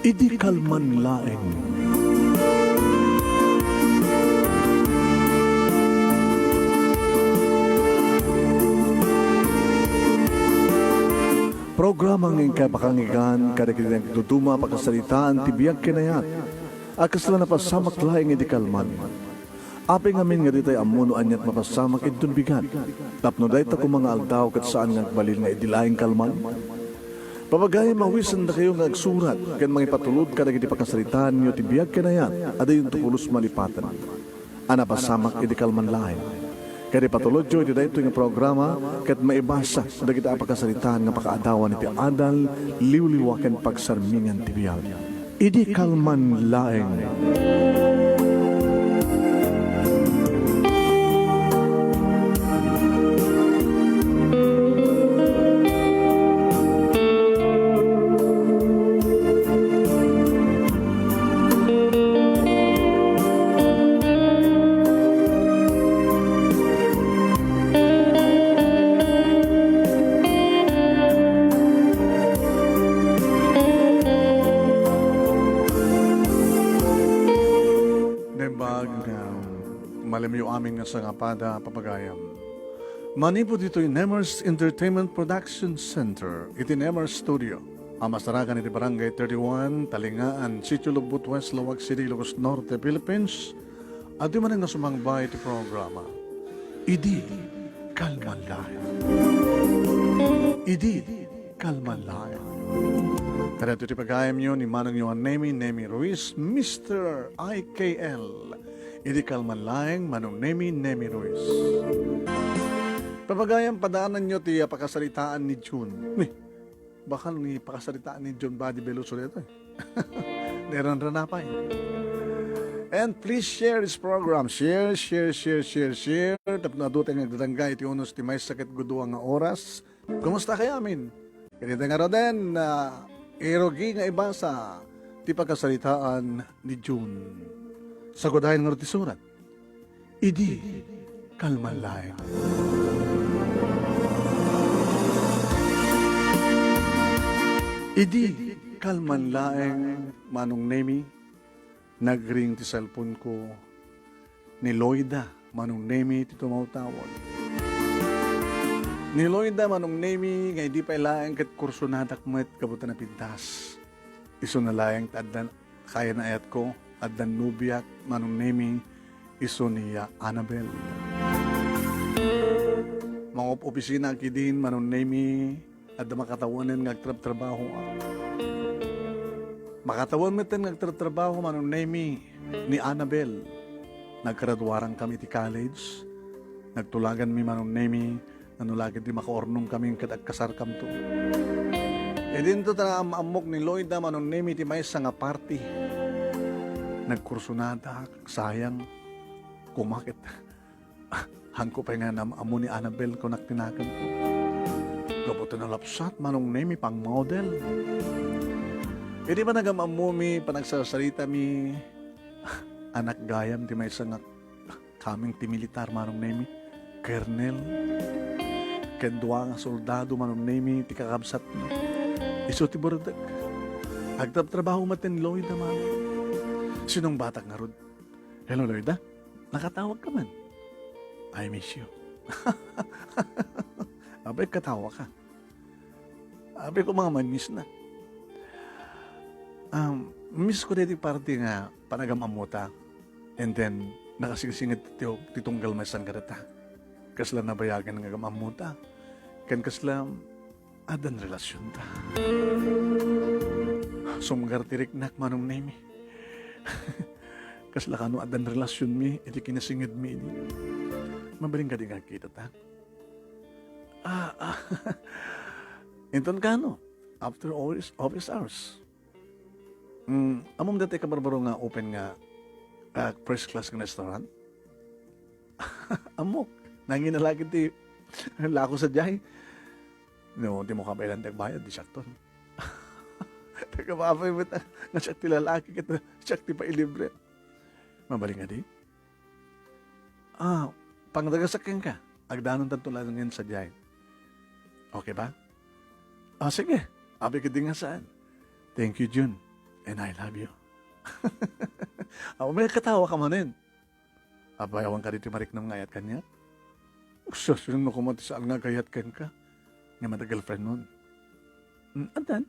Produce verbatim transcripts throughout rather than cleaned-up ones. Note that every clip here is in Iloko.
Idi kalman laeng. Programa nga inkay pakangigan kadagiti nagduduma a pakasaritaan ti biag ken ayat a kasla napasamak laeng idi kalman. Apay ngamin nga ditay ammo no aniat mapasamak inton bigat, tapno dayta koma nga aldaw ket saan nga agbalin nga idi laeng kalman? Papagayam, awisendakayo nga agsurat ken mangipatulod kadagiti pakasaritaanyo ti biag ken ayat a dayonto pulos malipaten a napasamak idi kalman laeng. Ket ipatulodyo iti daytoy nga programa ket maibasa dagiti a pakasaritaan nga pakaadawan iti adal, liwliwa ken pagsarmingan ti biag. Idi kalman laeng. Naimbag nga malemyo amin nga sangapada, papagayam. Manipud ditoy Nemers Entertainment Production Center, iti Nemers Studio, a masarakan iti Barangay thirty-one, Talingaan, Sitio Lugbut West, Laoag City, Ilocos Norte, Philippines, adtoy manen nga sumangba iti programa, Idi Kalman Laeng. Idi Kalman Laeng. Kadagitoy ti pagayamyo ni Manongyo a Nemi, Nemi Ruiz, Mister I K L. Idi kalman laeng, Manong Nemi, Nemi Ruiz. Papagayam, padaananyo ti, ah, pakasaritaan ni June. Ni, baka ni pakasaritaan ni June Body Veloso dito, eh. Neran ranapay. And please share this program. Share, share, share, share, share. Tapno adu tayo nga agdadangga iti unos ti maysa ket dua nga oras. Kumusta kayo amin? Kanita nga Roden, ah, irugi nga ibasa ti pakasaritaan ni June. Sagudayan nga ti surat. Idi kalman laeng. Idi kalman laeng, Manong Nemi, nagring ti cellphone ko. Ni Loida Manong Nemi ti tumawtawag. Ni Loida Manong Nemi nga idi pay laeng ket kursonadak met gapu ta napintas. Isuna laeng ta addan kayan a ayatko, addan nobiak, Manong Nemi, isu ni, ah, Annabel. Mangup-opisina ak idin, Manong Nemi, adda makatawanen nga agtrabtrabaho. Makatawen metten nga agtrabtrabaho, Manong Nemi, ni Annabel. Naggraduaran kami ti college. Nagtulagan mi, Manong Nemi, nano la ket di makaurnong kami ket agkasarkamto. Idinto ta naam-ammok ni Loida, Manong Nemi, ti maysa nga party. Nagkursonadak, sayang, kumaket. Haanko pay nga naam-ammo ni Annabel, kunak ti nakemko. Gapu ta nalapsat, Manong Nemi, pang-model. Idi panagam-ammomi, panagsarsarita mi, anak gayam ti maysa nga kameng ti militar, Manong Nemi, Kernel. Ken dua nga soldado, Manong Nemi, ti kakabsatmi. Isu ti burdek. Agtrabtrabaho met ni Loida, Manong. Sinungbatak ngarud. Hello, Loida. Nakatawag ka man. I miss you. Apay, katawa ka. Apay ko, mga manis na. Um, miss ko daytoy party nga panagam-ammo ta. And then, nakasingsinged ti, ti tunggal maysa nga data. Kasla nabayagen nga agam-ammo ta. Ken kasla addan relasionta. Sumgar ti riknak, Manong Nemi. Kasla kano addan relasionmi iti kinasingedmi idi. Mabalin kadi nga agkitata? Ah, ah. Inton kano? After office, office hours. Mm, ammom daytoy kabarbaro nga open nga, ah, first class nga restaurant? Ammok, nangina la ket ti lako sadiay. No, dimo kabaelan ti agbayad, di siakton. Nagkapaapay met nga siak ti lalaki ket siak ti pailibre. Mabalin kadi? Ah, pangdagasak kenka. Agdanontanto laengen sadiay. Okay ba? Ah, sige. Apay ket di nga saan. Thank you, June. And I love you. Aw, may katawa ka manen. Apay, awan kadi ti mariknam nga ayat kaniak? Sus, no koma ti saan nga agayat kenka? Nga mata girlfriend mon. Mm, addan?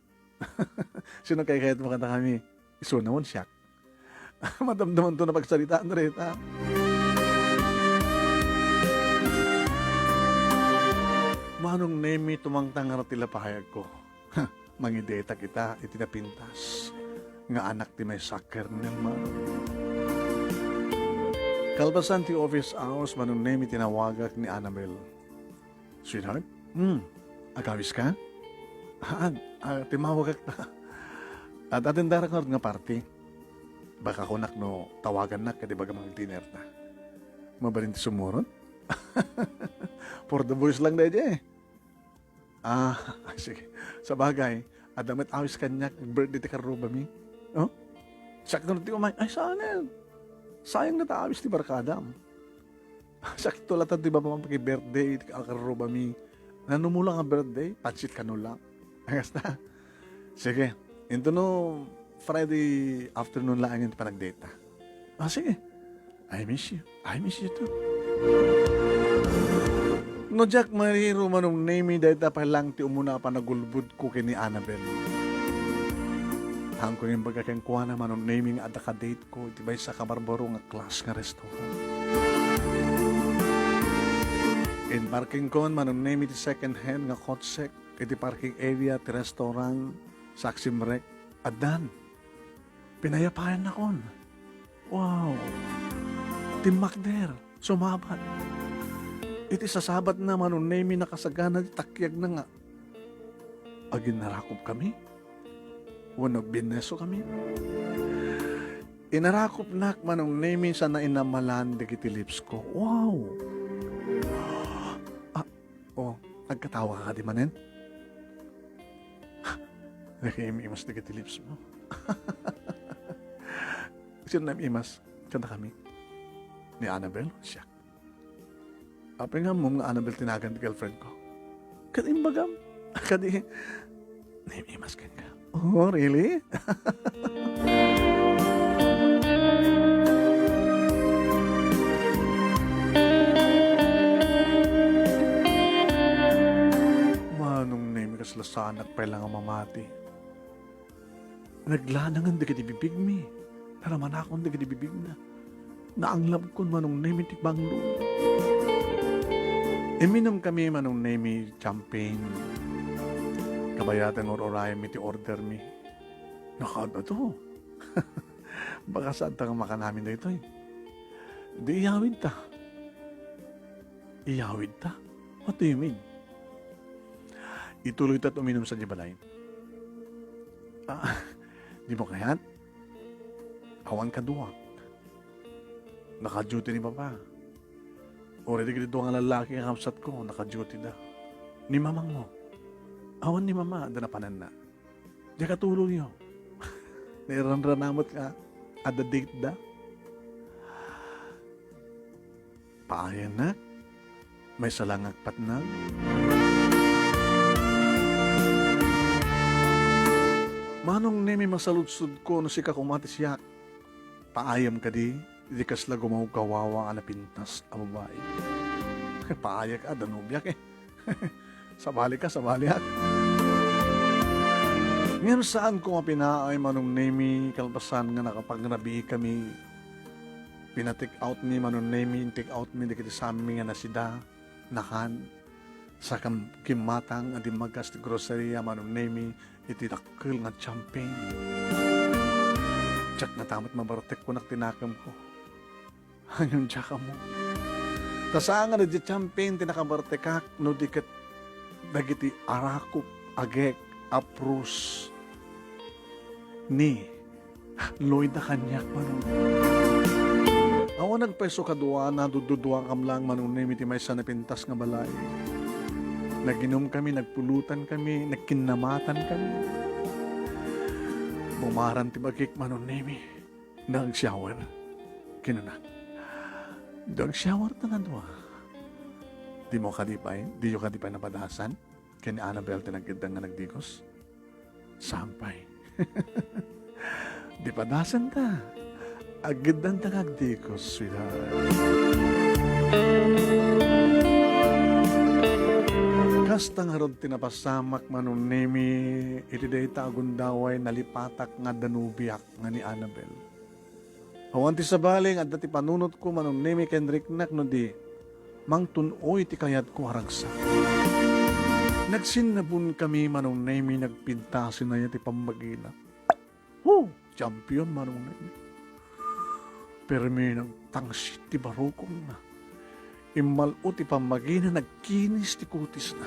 Sino kay kayat mo kadakami? Isuna mon siak. Madamdaman to na pagsaritaan dayta. Manong Nemi, tumangtangar ti lapayagko. Mangidetak ita iti napintas nga anak ti maysa a kernel, Manong. Kalpasan ti office hours, Manong Nemi, tinawagak ni Annabel. "Sweetheart? Hmm, agawis ka?" "Haan, ah, timmawagak ta. At-attendarak ngarud nga party. Baka kunak no tawagannak ket ibaga nga agdinner ta. Mabalin ti sumuro't?" "For the boys lang daydiay." "Ah, sige. Sabagay, adda met awis kaniak, birthday ti karrubami." "Oh? Siak ngarud ti umay." "Ay, saanen. Sayang dayta awis ti barkadam." "Sakto latta ti babam iti birthday ti karrubami. Nano mo lang a birthday, pansit kano lang." Ay, kasta. "Sige, intono Friday afternoon laeng ti panagdate ta." "Ah, sige. I miss you. I miss you too." No diak mariro, Manong Nemi, dayta pay lang ti umuna a panagulbodko ken ni Annabel. Haanko nga imbaga kenkuana, Manong Nemi, nga adda kadate ko iti maysa a kabarbaro nga class nga restaurant. Inparkingkon, Manong Nemi, ti second hand nga kotsek iti parking area ti restaurant, sa agsimrek, addan. Pinayapayannakon. Wow! Timmakder, sumabat. Iti sasabatna, Manong Nemi, nakasagana ti takyagna nga aginnarakopkami wenno binnesokami. Inarakopnak, Manong Nemi, sa nainamalan dagiti lipsko. Wow! Ah, oh, agkatawa ka kadi manen? Nakiim-imas dagiti lipsmo. Sino naim-imas? Kadakami? Ni Annabel? Siak. Apay nga ammom nga Annabel ti nagan ti girlfriend ko? Ket imbagam, kadi, naim-imas kenka. Oh, really? Manong Nemi, kasla saanak pay la nga mamati. Nagladangen dagiti bibigmi. Naramanakon dagiti bibigna. Naanglabkon, Manong Nemi, ti banglo. Imminumkami, Manong Nemi, champagne. Kabayaten, ur-urayemmi ti ordermi. Nakaadda to. Baka saanta nga makan amin daytoy. Di iyawidta. Iyawidta? What do you mean? Ituloyta ti uminum sadiay balay. Ah, dimo kayat? Awan kaduak. Naka-duty ni Papa. Uray dagiti dua nga lallaki nga kabsatko, naka-duty da. Ni Mamangmo. Awan ni Mama, adda napananna. Diak a tuloyo. Nairanrana met nga adda date da. Paayannak, maysa la nga agpatnag. Manong Nemi, masaludsodko no sika koma ti siak. Paayam kadi iti kasla gumawgawawa a napintas a babai? Paayak a, da nobiak eh. Sabali ka, sabaliak. Ngem saanko nga pinaay, Manong Nemi, kalpasan nga nakapangrabii kami. Pina-take out ni Manong Nemi, take out mi dagiti sammi nga nasida, nakan, sa kam-, kimmatang a dimmagas ti groceria, Manong Nemi, iti dakkel nga champagne. Diak ngata met mabartek kunak ti nakemko. Ngem diak ammo. Ta saan nga daydiay champagne ti nakabartekak no di ket dagiti arakop, agek, aprus ni Lloyd a kaniak, Manong. Awan nagpayso kaduana, dudduduakam lang, Manong Nemi, ti maysa napintas nga balay. Naginumkami, nagpulutan kami, nagkinnamatan kami. Bumaran ti bagik, Manong Nemi. Nag-shower. Kinuna. Nag-shower ta nga dua. Dimo kadi pay, diyo kadi pay napadasan? Ken ni Annabel ti nagkeddang nga nagdigos? Saan pay. Di padasenta. Aggeddanta nga agdikos, sweetheart. Kasta ngarud ti napasamak, Manong Nemi, iti dayta a gundaway nalipatak nga adda nobiak nga ni Annabel. Awan ti sabali nga adda ti panunotko, Manong Nemi, ken riknak no di mangtun-oy ti kayatko a ragsak. Nagsinnabonkami, Manong Nemi, nagpintasin aya ti pammagina. Huh! Champion, Manong Nemi. Permi nagtangsit ti barukongna. Immal-o ti pammagina, nagkinis ti kutisna.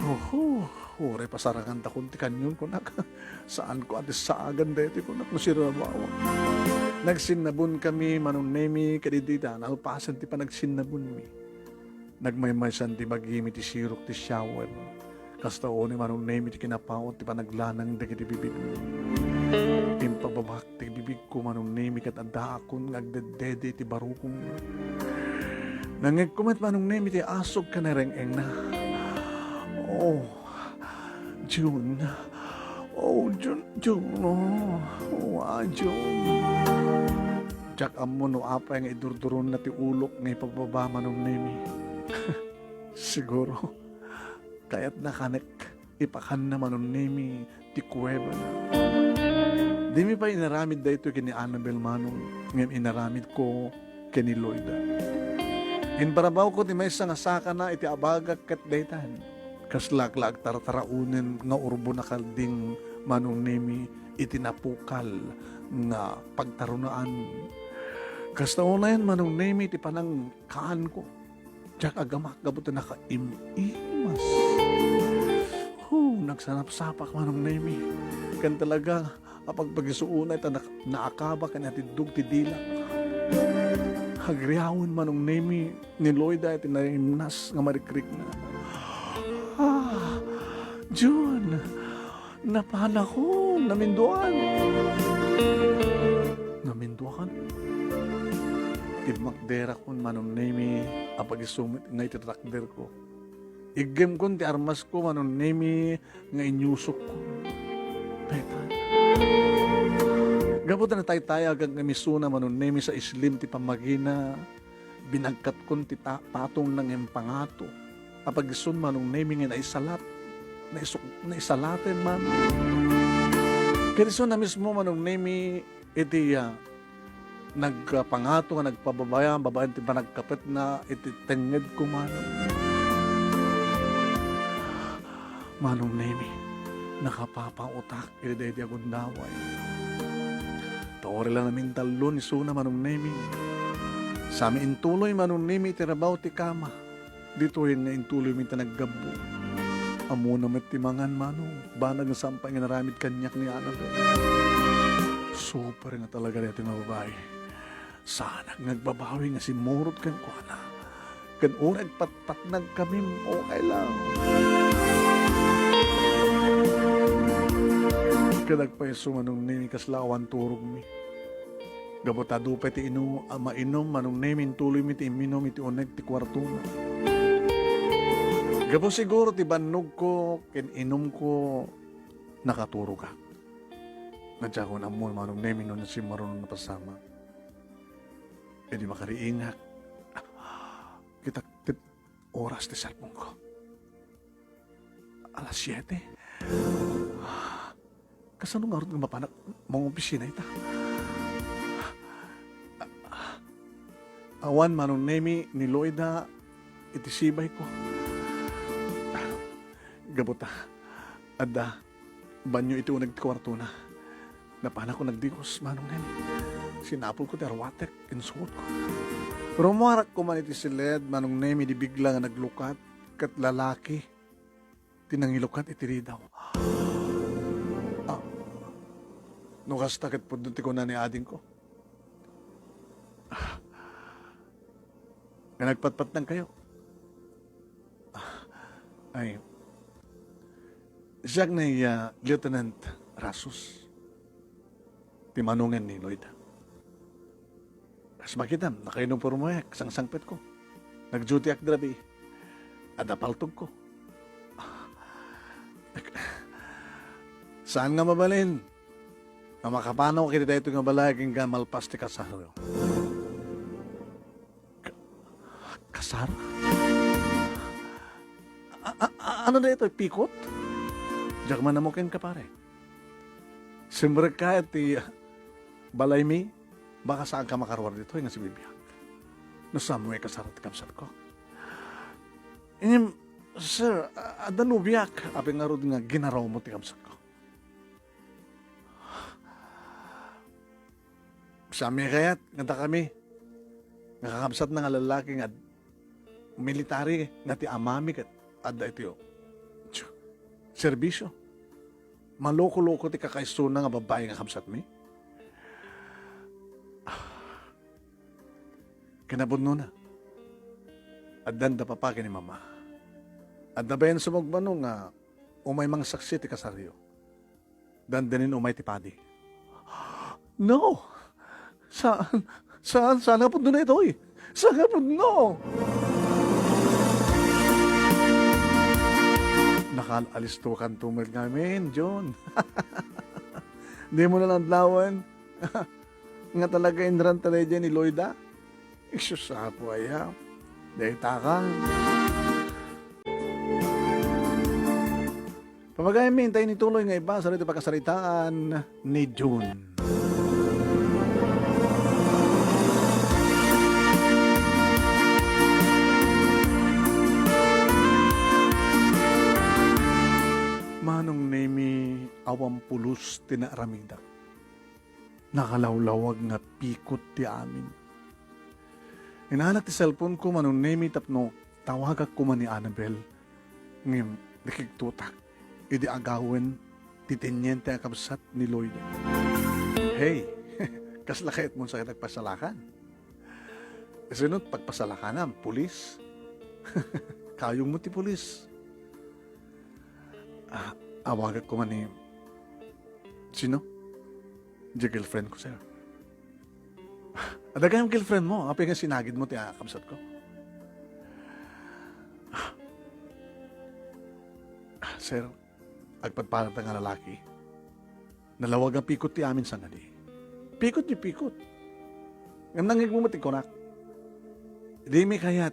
Oho, uray pasarangantakon ti kanyon, kunak. Saanko a ti saagan daytoy, kunak, no sirabawak. Nagsinnabonkami, Manong Nemi, ket dita, nalpasen ti panagsinnabonmi. Nagmaymaysan ti bagimi ti sirok ti shower. Kasta unay, Manong Nemi, ti kinapaut ti panaglanang dagiti bibigmi. Impababak ti bibigko, Manong Nemi, ket addaakon nga agdeddede iti barukongna. Nangngegko met, Manong Nemi, ti asog ken nareng-engna. Oh, Jun. Oh, Jun, Jun. Oh, ah, Jun. Diak ammo no apay nga idurduronna ti ulok nga ipababa, Manong Nemi. Siguro, kayatna kanek ipakanna, Manong Nemi, ti kuwebana. Dimi pay inaramid daytoy ken ni Annabel, Manong, ngem inaramidko ken ni Loida. Imparabawko ti maysa nga sakana iti abagak ket daytan. Kaslak la agtartaraonen nga urbo nakalding, Manong Nemi, iti napukal nga pagtarunaan. Kasta unayen, Manong Nemi, ti panangkaanko. Diak agamak gapu ta nakaim-imas. Hu, nagsanapsapak, Manong Nemi. Ken talaga, apagpagisu unay ta nak-, naakaba ken natiddog ti dilak. Agriawen, Manong Nemi, ni Loida iti naimnas nga marikrikna. Ah, Jun, napanakon, naminduan. Naminduan? Timmakderakon, Manong Nemi, apagisumet nga iti takderko. Iggemkon ti armasko, Manong Nemi, nga inyusokko. Petan. Gapu ta nataytayagak nga misuna, Manong Nemi, sa islim ti pammagina, binagkatkon ti ta-, patongna nga impangato. Apagsun, Manong Nemi, nga naisalat. Naisuk-, naisalaten man. Ket isuna mismo, Manong Nemi, iti, ah, nagpangato nga nagpababayan babaen ti panagkapetna iti tengngedko, Manong. Manong Nemi, nakapapaotak iti daydi a gundaway. Ta uray la namintallo ni Suna, Manong Nemi. Sami intuloy, Manong Nemi, iti rabaw ti kama. Ditoyen nga intuloymi ta naggabbo. Ammona met ti mangan, Manong, banag nga saan pay nga inaramid kaniak ni Annabel. Super nga talaga daytoy nga babai. Saanak nga agbabawi nga simmurot kenkuana. Ken uray agpatpatnagkamim, okay lang. Ket agpayso, Manong Nemi, kasla awan turogmi. Gapu ta adu pay ti inu-, a mainum, Manong Nemi, intuloymi ti imminum iti uneg ti kuartona. Gapu siguro ti bannogko ken inumko, nakaturogak. Nga diakon ammo, Manong Nemi, no simmaruno napasamak. Idi makariingak, kitak ti oras ti cellphone-ko. Alas siete. Kasano ngarud nga mapanak mangopisina ita? Awan, Manong Nemi, ni Loida iti sibayko. Gapu ta adda banio iti uneg ti kuartona. Napanakon nagdikos, Manong Nemi. Sinapulko ti arwatek, insuotko. Rummuarakko man iti siled, Manong Nemi, di bigla nga naglukat, ket lalaki ti nangilukat iti ridaw. Ah, no kasta, ket pudno ti kuna ni adingko. Ah, nga nagpatpatnagkayo. Ah, ay, siak ni, ah, Lieutenant Rasus. Ti manongen ni Loida. Kas makitam, nakaunipormaek, sangsangpetko. Nag-dutyak dirabii. Adda paltogko. Saan nga mabalin? a makapanaw iti daytoy nga balay ken nga malpas ti kasaryo. Ka-, kasar? A-, a-, a-, ano daytoy? Pikot? Diak man ammo kenka, pare. Simrekka iti balaymi, baka saanka makaruar ditoy nga sibibiag. No saan mo ikasar ti kabsatko? Ngem, sir, a-, adda nobiak, apay ngarud nga ginarawmo ti kabsatko? Saanmi kayat nga dakami nga kakabsatna nga lallaki nga ad-, military nga ti amami ket adda iti serbisio. Maloko-loko ti kakaisuna nga babbai nga kabsatmi. Kinapudnona, addan da papa ken ni mama. Adda bayan sumagmamano nga umay mangsaksi ti kasaryo. Dandinin umay ti padi. No! Saan? Saan? Saan nga pudno na itoy? Saan nga pudno? Nakal-alistokanto met ngamin, John. Di mo na lang adlawan nga talaga inranta daydiay ni Loida? Isus, Apo aya. Dayta ka. Pamagayam mi, intay ni tuloy nga ibasa dito pagkasaritaan ni June. Manong Nemi, awan pulos ti naaramidak. Nakalawlawag nga pikot ti amin. Inalak ti cellphone ko, Manong Nemi, tapno tawagak koma ni Annabel. Ngem nakigtotak idi agawen ti teniente a kabsat ni Lloyd. Hey, kasla kayatmon sa agpasalakan? Sino pagpasalakanam? Pulis? Kayongmo ti pulis. Ah, awagak koma ni, sino? Di girlfriend ko, sir. Adda gayam girlfriend mo, apay nga sinagidmo ti, ah, kabsat ko? Ah, sir, agpadpadata nga lalaki. Nalawag nga pikot ti amin sangadi. Pikot ti pikot. Ngem nangngegmo met ti kunak. Dimi kayat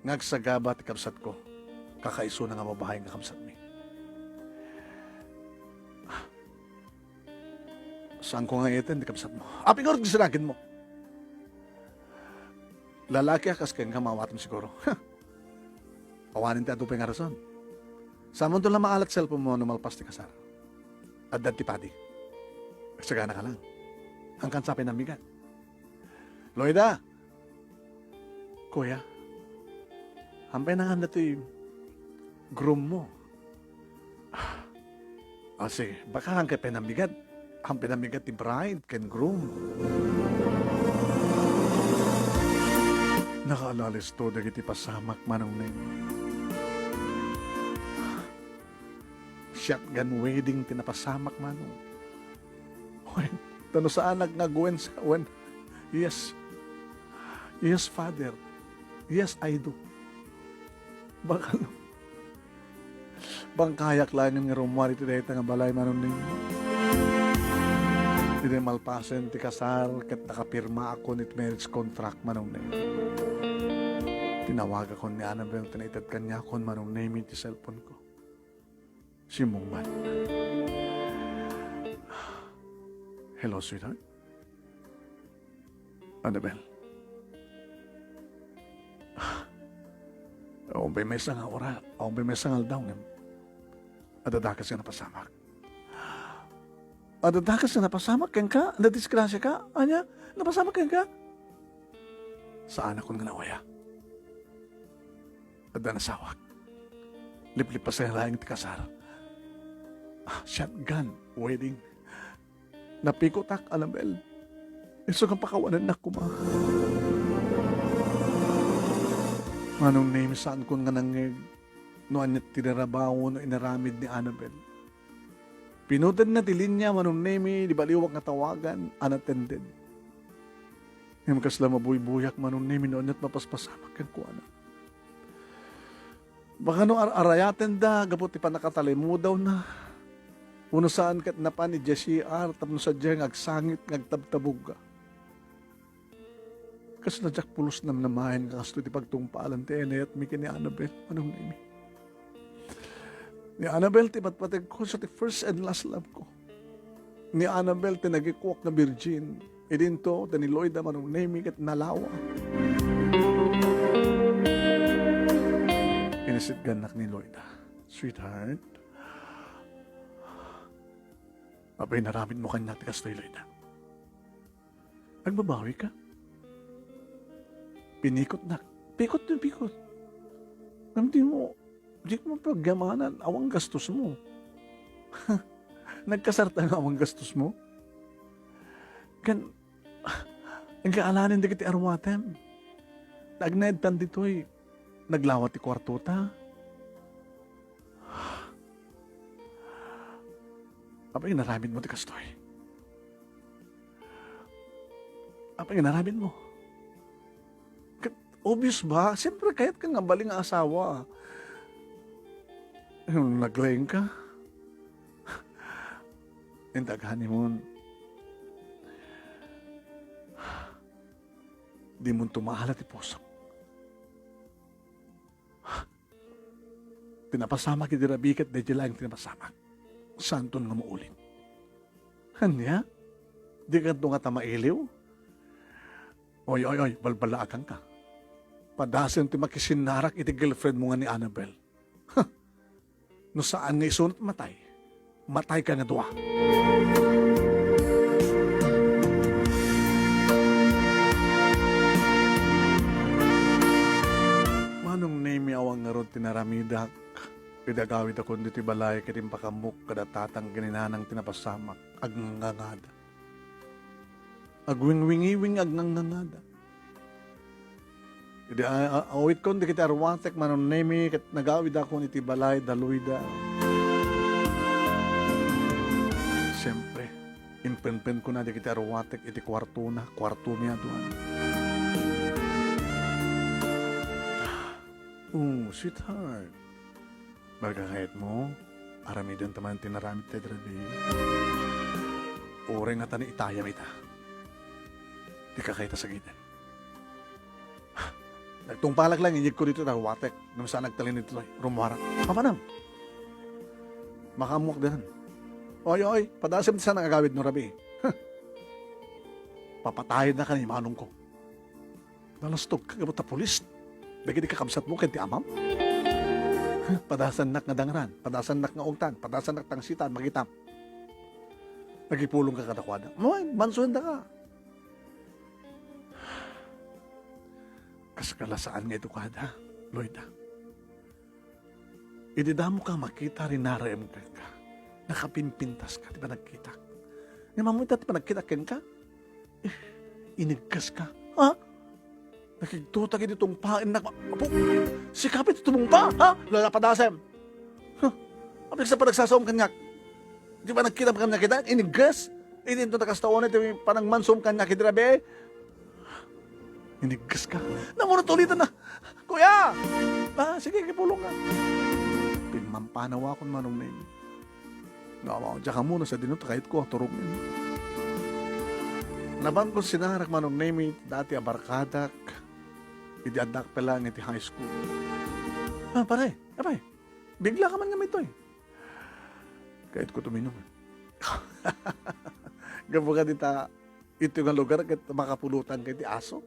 nga agsagaba ti kabsat ko. Kakaisuna nga babae nga kabsatmi. Saanko nga iten ti kabsatmo. Apay ngarud nga sinagidmo? Lalaki a kas kenka, maawatem siguro. Awanen ti adu pay nga rason. Saanmonto la maalat cellphone mo no malpas ti kasar. Adda ti padi. Agsagana ka lang. Angkan sa pay nammigat. Loida! Kuya, hampay nanganda ti groom mo. Ah, sige, baka hampay nammigat. Hampay nammigat ti bride ken groom. Nakaalalisto dagiti pasamak, Manong Neng. Shotgun wedding ti napasamak, Manong. Wen, ta no saanak nga aguen sa, wen, yes. Yes, Father. Yes, I do. Baka no, bangkayak laengen nga rummuar iti dayta nga balay, Manong Neng. Idi malpasen ti kasar, ket nakapirmaakon iti marriage contract, Manong Neng. Tinawagakon ni Annabel, ta naited kaniakon, Manong Neng, iti cellphone ko. Simmungbat. Hello, sweetheart. Annabel. Awan pay maysa nga ora-, awan pay maysa nga aldaw ngem adda dakes nga napasamak. Adda dakes nga napasamak kenka? Nadisgrasya ka? Ania? Napasamak kenka? Saanakon nga naawaya. Adda nasawak. Liplipasay laeng ti kasar. Ah, shotgun wedding. Napikotak, Annabel. Isu nga pakawanennak koma. Manong Neng, saankon nga nangngeg no aniat ti rarabaw no inaramid ni Annabel. Pinutedna ti linia, Manong Neng, di baliwak nga tawagan, unattended. Ngem kasla mabuybuyak, Manong Neng, no aniat mapaspasamak kenkuana. Baka no ar-arayatenda gapu ti pannakatalimudawna. Wenno saan ket napan idiay C R tapno sadiay nga agsangit nga agtabtabugga. Kasla diak pulos namnamaen nga kastoy ti pagtungpaalan ti inayatmi ken ni Annabel, Manong Nemi. Ni Annabel ti patpategko, siya ti first and last love ko. Ni Annabel ti nagikuak nga virgin. Idinto, ti ni Loida, Manong Nemi, ket nalawa. Inisitgannak ni Loida. Sweetheart, apay inaramidmo kaniak ti kastoy, Loida? Agbabawika? Pinikotnak. Pikot ti pikot. Ngem dimo, dimo pagyamanan, awan gastos mo. Nagkasarta nga awan gastos mo? Kan, nagkaalanin dagiti arwatem. Nagnaedtan ditoy. Naglawa ti kuartota. Apay inaramidmo ti kastoy? Apay inaramidmo? Ket obvious ba? Siyempre, kayatka nga bali nga asawa. Naglaing ka? Inta agani mon, di mon tumaala ti pusok. Ti napasamak idi rabii ket daydi laeng ti napasamak. Saanton nga maulit. Ania? Dika ngata mailiw? Oy, oy, oy, balbalaaganka. Padasem ti makisinnarak iti girlfriend mo nga ni Annabel. Huh! No saan nga isunot matay, matayka nga dua. Manong Nemi, awan ngarud ti naramidak. Idi agawidakon ditoy balay ket impakammok kada tatang ken ni nanang ti napasamak, agngangada. Agwingwingiwing, agngangada. Idi a-, a-, awitkon dagiti arwatek, Manong Nemi, ket nagawidakon iti balay da Loida. Siempre, impenpenkona dagiti arwatek iti kuartona, kuartomi a dua. Oh, sweetheart. Balgagayatmo, aramidenta man ti naramid ta idi rabii. Uray ngata ni itayam ita. Dika kayat a sagiden. Nagtungpalak laeng, inyegko ditoy arwatek. Ngem saan agtalinaed ditoy. Rummuarak. Mapanam. Makaammoak ditan. Oy, oy, padasem ti saan nga agawidmo rabii. Huh. Papatayennaka ni manongko. Nalastogka gapu ta pulis dagiti kakabsatmo ken ti amam? Padasannak nga dangran, padasannak nga ugtang, padasannak tangsitan, magitam. Nagipulongka kadakuada. Wen, mansuen daka. Kas kala saan nga itukada, Loida. Idi damoka makita, rinaraem kenka. Nakapimpintaska ti panagkitak. Ngem ammo ita ti panagkitak kenka? Eh, iniggeska. Ha? Nakigtutak iti tungpaennak. Apo, sika pay ti tumungpa, ha? Lapadasem. Huh? Apay sa panagsasaom kaniak? Di ba nagkita kaniak ita? Inigges? Iti inton ta kasta unay ti panagmansom kaniak iti rabii? Iniggeska. Namunot ulitan na. Kuya! Ah, sige, kipulong ka. Pimmampanaw akon, Manong Nemi. Nga, diak ammo no sadino ta kayatko a turognen. Nabankon sinarak, Manong Nemi, dati a barkadak. Idi addak pa laeng iti high school. Ah, pare, apay, bigla ka man nga mitoy. Kayatko tuminum. Gapu ka dita, ito nga lugar ket makapulotan ka iti aso.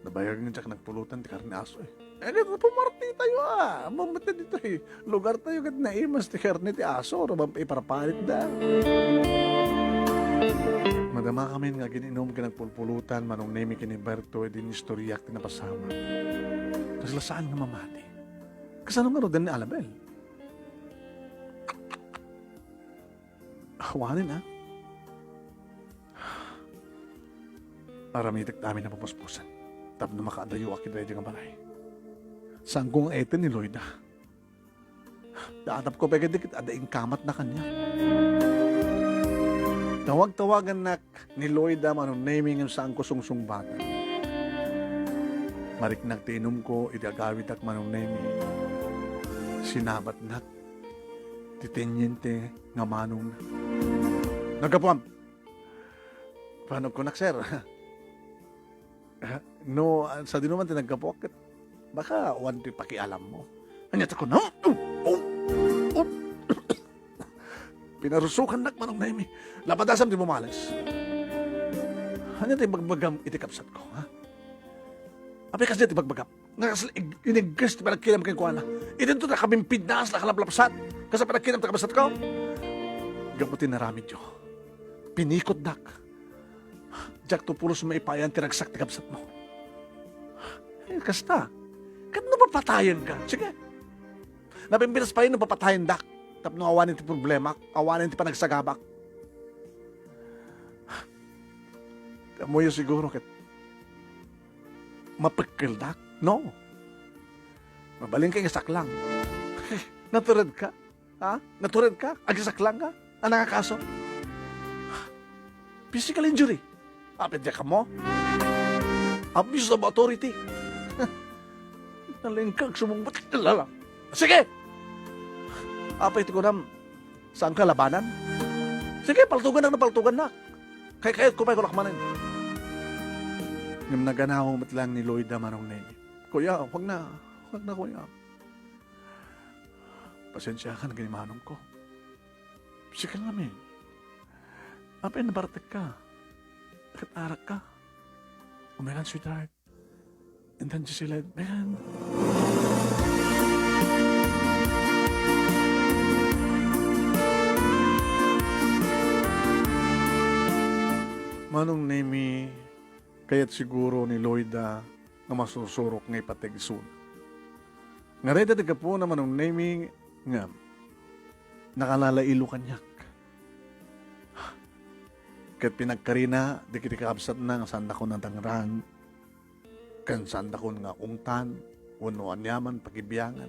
Nabayag nga diak nagpulotan ti karne aso, eh. Eh, ket pumarti tayo, ah. Mamati ditoy lugar tayo ket naimas ti karne ti aso, no, iparpalit da. Madama kami nga agin-inum ken nagpulpulutan, Manong Nemi ken ni Berto, idi inistoriak ti napasamak. Kasla saan nga mamati. Kasano ngaruden ni Annabel? Awanen, ah. Aramidek amin a papuspusan tapno makaadayoak iti daydi nga balay. Saanko nga eten ni Loida. Daatapko pay kadi ket adda inkamatna kaniak. Tawag-tawagannak ni Loida, Manong Nemi, ngem saanko sungsungbaten. Mariknak ti inumko idi agawidak, Manong Nemi. Sinabatnak. ti teniente nga manong. Naggapuam. Paano kunak, sir? No, ah, sadino man ti naggapuak, ket baka awan ti pakialam mo. Ania ti kunam? Oh, oh, oh. Pinarusokannak, Manong Nemi. Lapadasam ti bumales. Ania ti bagbagam iti kabsatko, ha? Apay, kasdi ti bagbagam? Nga kas-, ig-, inigges ti panagkinam kenkuana. Idinto ta kabimpidnas, nakalaplapsat. Kas panagkinam ti kabsatko? Gapu ti naramidyo, pinikotdak. Diak to pulos maipayan ti ragsak ti kabsatmo. Eh, kasta. Ket no papatayenka, sige. Napimpinas pay no papatayendak. Tapno awanen ti problemak, awanen ti panagsagabak. Ammoyo siguro ket mapekkeldak, no? Mabalinka nga saklang. Naturedka? Ha? Naturedka? Agisaklangka? Ania nga kaso? Physical injury. Apay diak ammo? Abuse of authority. Nalingkag sumungbat. Lala. Sige! Apay ti kunam, saanka labanan? Sige, paltugannak no paltugannak. Kaykayatko pay, kunak manen. Ngem naganaw met laeng ni Loida, Manong Nemi. Kuya, huwag na. Huwag na, kuya. Pasensiakan ken ni manongko. Sika ngamin. Apay nabartekka? Ket arakka? Umekan, sweetheart. And then she said, "Man." Manong Nemi, kayat siguro ni Loida nga masusurok nga ipateg isuna. Ngarud, ti gapuna, Manong Nemi, nga nakalalailo kaniak. Ket pinagkarina dagiti kakabsatna nga saandakon a dangrang, ken saandakon nga ungtan wenno aniaman pagibiangan.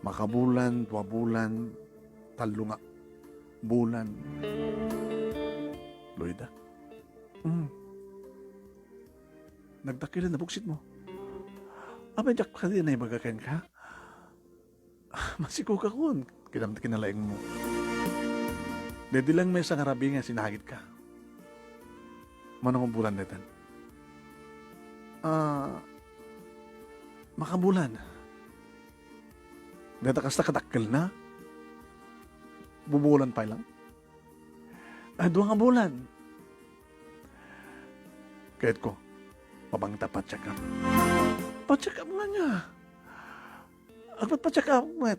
Makabulan, dua bulan, tallo nga bulan. Loida? Mm. Nagdakkel a nabuksitmo. Apay, diak kadi naibaga kenka? Masikogakon, kinam-, kinalaingmo. Daydi laeng maysa nga rabii nga sinagitka. Mano nga bulan daytan? Ah, makabulan. Dayta kasta kadakkelna? Bubulan pay lang? Ah, dua nga bulan. Kayatko, mabangta pa-check up. Pa-check up ngania? Agpatpa-check up met.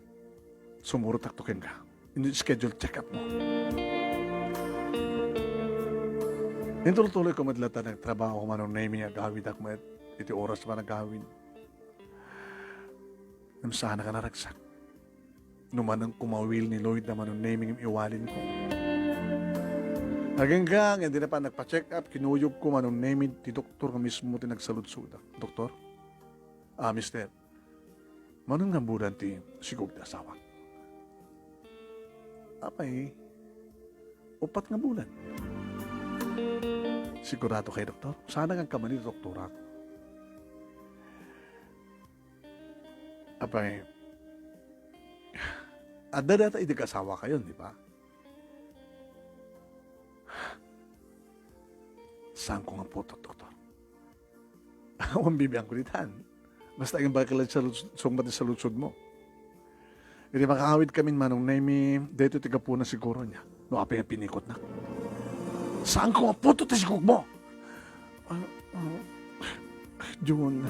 Sumurotakto kenka. Inno schedule check up mo. Intultuloyko met latta nagtrabaho, Manong Nemi, agawidak met iti oras a panagawid. Ngem saanka naragsak. No manang kumawil ni Loida, Manong Nemi, ngem iwalinko. Agingga, ngem dina pa nagpa-check up, kinuyogko, Manong Nemi, ti doktor nga mismo ti nagsaludsodak. Doktor? Ah, mister, mano nga bulan ti sigog ti asawak? Apay, upat nga bulan. Sigurado kay, doktor? Sana nga kamani ti doktorak. Apay, adda data idi kasawakayon, di ba? Saanko nga putot, doktor? Awan bibiangko ditan. Basta agin bakal sa lus-, sungbat ti saludsodmo. Idi makaawidkamin, Manong Nemi, daytoy ti gapuna siguro niya. No apay nga pinikotnak. Saanko nga putot ti sigogmo? Ah, ah, Jun,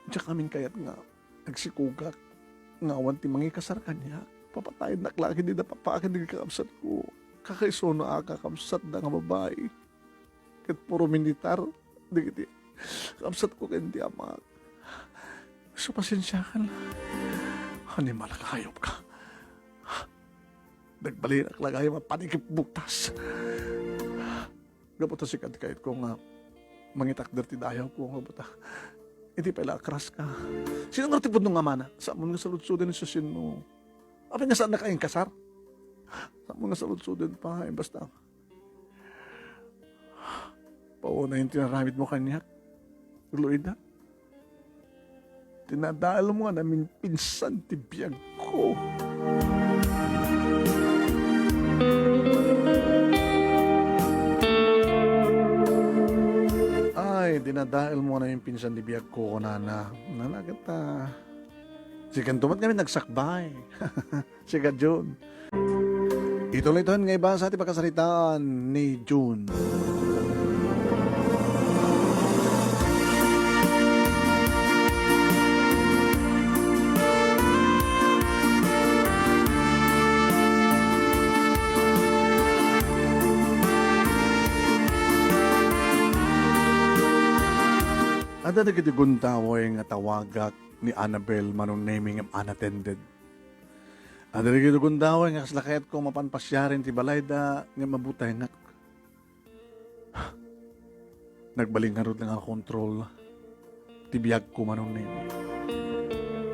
diak amin kayat nga agsikogak nga awan ti mangikasar kaniak. Papatayennak la ken dida papaak ken dagiti kakabsatko. Kakaisuno a kakabsatda nga babai. Ket puro militar dagiti kakabsatko ken ti amak. So, pasensiakan. Animal ka, hayop ka. Nagbalinak la gayam a panikip butas. Gapu ta sika ti kayatko nga mangitakder ti dayawko, gapu ta idi pay la a crush ka. Sino nga ti pudno nga amana? Saanmo nga saludsoden ni Susino? Apay nga saannak a inkasar? Saanmo nga saludsoden pay, basta pauna ti inaramidmo kaniak, Loida. Tinadalmo nga naminpinsan ti biagko. ko. Ay, dinadael mo na yung pinsan di biag ko, kunana. Nanagat ta. Sikanto met ngamin nagsakbay. Sika Jun. Ituloy ton nga ibasa ti pakasaritaan ni Jun. Adda dagiti gundaway nga tawagak ni Annabel Manong Nemy ngem unattended. Adda dagiti gundaway nga kasla kayatko mapan pasiaren ti balayda ngem mabutengak. Nagbalin ngarud nga kontrol ti biagko, Manong Nemy.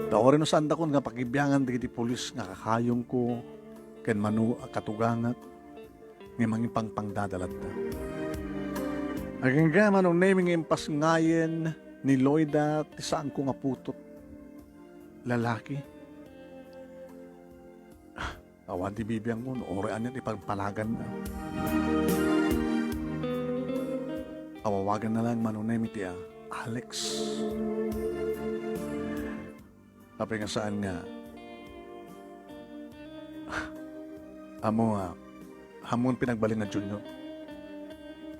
Ta uray no saandakon nga pakibiangan dagiti pulis nga kakayongko ken mano a katugangak, nga mangipangpangdada latta. Agingga, Manong Nemy, nga impasngayen ni Loida ti saanko nga putot. Lalaki. Awan ti bibiangko no uray ania ti pagpalaganna. Awawaganna lang, Manong Nemy, ti, ah, Alex. Apay nga saan nga, amo nga, ammon pinagbalin nga Junior.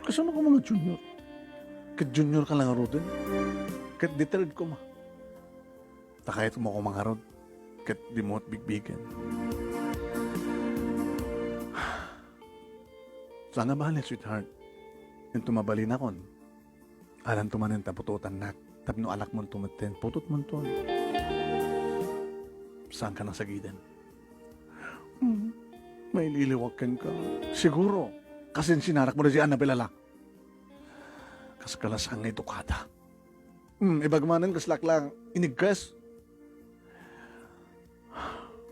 Kasano ka nga Junior? Ket Junior ka lang ngaruden. Ket di third ko ma. Ta kayatmo koma ngarud, ket dimo met bigbigen. Saan nga bale, sweetheart. Inton mabalinakon, alanto manen ta putotannak, tapno anakmonto metten, putotmonton. Saanka nasagiden. Hmm, maililiwak kenka. Siguro, kasinsianak mo da si Annabel a la. Kas kalasan nga idukada. Hmm, ibagak manen kaslak lang inigkes.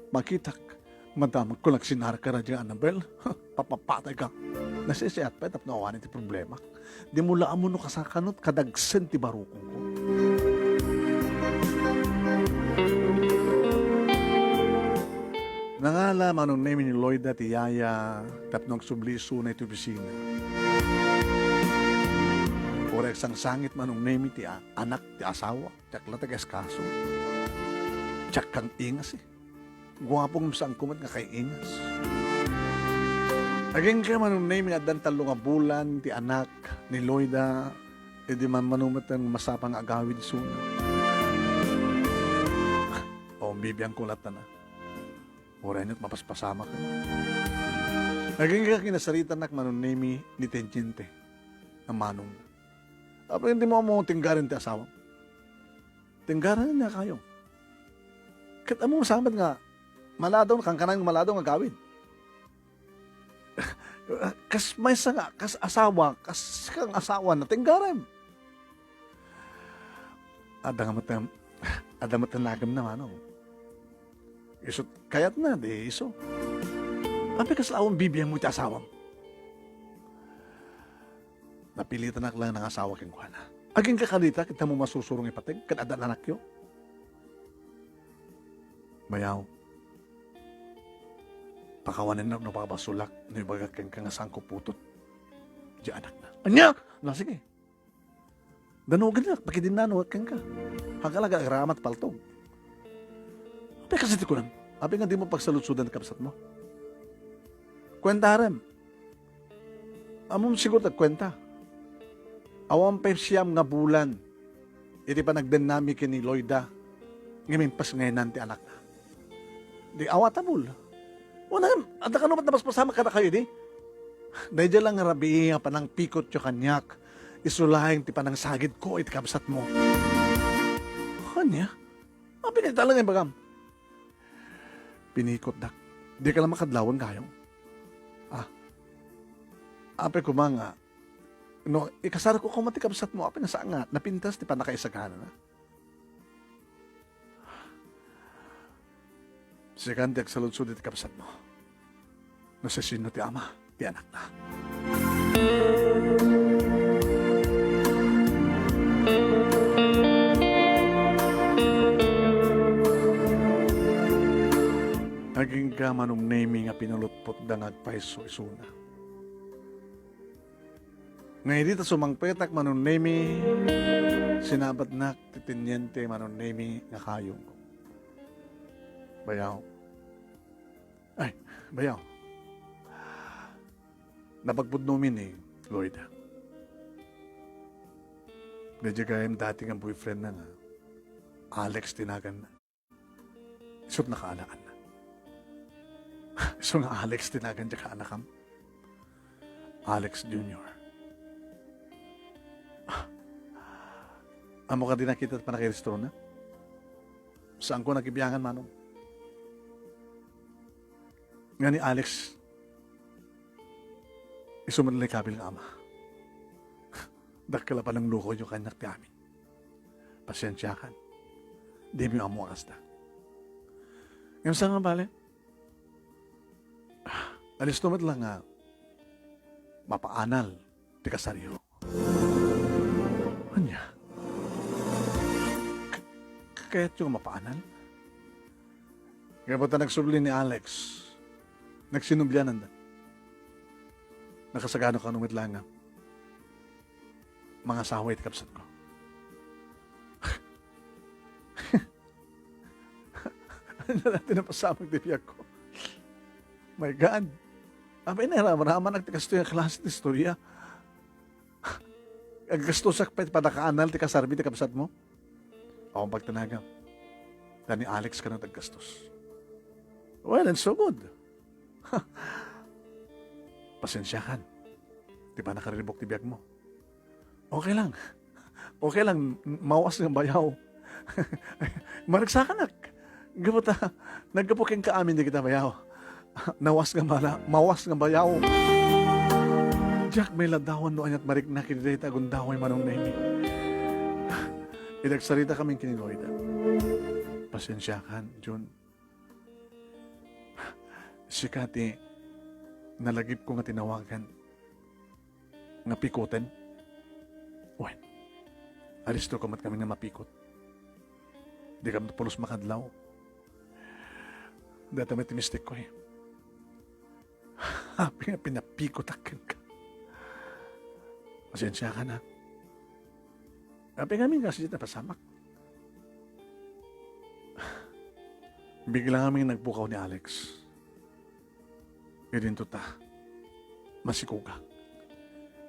Makitak, madamagko lang sinarka da di Annabel. Papapatayka. Nasisiat pay tapno awanen ti problema. Dimo la ammo no kasano kadagsen ti barukongko. Nangala Manong Nemy ni Loida ti yaya tapno agsubli isuna iti opisina. Uray agsangsangit Manong Nemy ti a-, anak ti asawa. Diak la ti agaeskaso. Diak kang ingas, eh. Guapo ngem saanko met nga kaiingas. Agingga Manong Nemy nga addan tallo nga bulan ti anak ni Loida, idi mammano met nga masapa nga agawid isuna. O, bibiangko latta na. Uray ania't mapaspasamak. Agingga kinasaritanak Manong Nemy ni teniente nga manong. Apay nga dimo ammo tinggaren ti asawam? Tinggaren niya kayo. Ket ammo samet nga maladaw, kankanayon nga maladaw nga agawid. Kas maysa nga, kas asawa, kas kang asawa na, tinggarem. Adda nga met, adda met nakem na, ano. Isu, kayat na, di isu. Apay kasla awan bibiang mo iti asawam? Napilitanak lang nga asawa kenkuana. Agingga kadita, ket ammo masusurong ipateg, ket adda anakyo. Bayaw, pakawanennak no pakabasolak no ibagak kenka nga saanko putot di anakna. Ania? Na, sige. Danogennak, pakidinnano kenka. Hagalaga, agramat paltog. Apay kasi ti kunam? Apay nga di mo pagsaludsodan ti kabsatmo? Kuentarem. Ammom siguro ti agkuenta. Awan pay siam nga bulan iti panagdennami ken ni Loida nga impasngayenan ti anakna. Di awa ta bul. Wana, adda kano met napaspasamak kadakayo idi? Daydiay lang nga rabii a panangpikotyo kaniak, isu laeng ti panangsagidko iti kabsatmo. Ania? Apay nga ita lang nga ibagam? Pinikotdak. Dika la makadlawan kayo. Ah. Apay koma nga, no, ikasarko koma ti kabsatmo, apay nga saan nga napintas ti pannakaisaganana? Sikan ti agsaludsod iti kabsatmo. No siasino ti ama ti anakna. Agingga, Manong Nemy, nga pinalutpotda nga agpayso isuna. Nga idi ta sumangpetak, Manong Nemy, sinabatnak ti teniente, Manong Nemy, nga kayongko. Bayaw. Ay, bayaw. Napagpudno mi ni Lloyd. Daydiay gayam dati nga boyfriend na nga Alex ti naganna. Isut' nakaalaan. Isu nga Alex ti nagan diay kaanakam. Alex Junior. Ammok a di nakita ti pannakairestrona? Saanko nagibiangan, Manong. Nga ni Alex, isu met lay kabil nga ama. Dakkel a pananglukoyo kaniak ti amin. Pasiensiakan. Dimi ammo a kasta. Ngem saan nga bale? Alisto met la nga mapaanal ti kasaryo. Ania? K-, kayatyo nga mapaanal? Kayatyo ta nagsubli ni Alex. Nagsinubliananda. Nakasagana kano met la nga mangasawa iti kabsatko. Ania daytoy napasamak ti biagko? My God. Apay, naramramanak ti kastoy nga klase ti istorya. Aggastosak pay ti pannakaanal ti kasarmi ti kabsatmo? Awan pagtanagam. Ta ni Alex kano ti aggastos. Well, and so good. Pasiensiakan. Ti pannakariribuk ti biagmo. Okay lang. Okay lang, mawas nga bayaw. Maregsakanak. Gapu ta, naggapu kenka amin dagita bayaw. Nawas nga bala-, mawas nga bayaw. Diak met ladawan no aniat marikna iti dayta a gundaway, Manong Nemy. Idi agsarita kami ken ni Lloyd. Pasiensiakan, Jun. Sika ti nalagipko nga tinawagan nga pikoten. Wen, alistoka met kami nga mapikot. Dika met pulos makadlaw. Dayta met ti mistikko, eh. Apay nga pinapikotak kenka. Pasiensiakan, ha. Apay ngamin nga sida napasamak. Bigla ngamin nagpukaw ni Alex. Idinto ta, masikugak.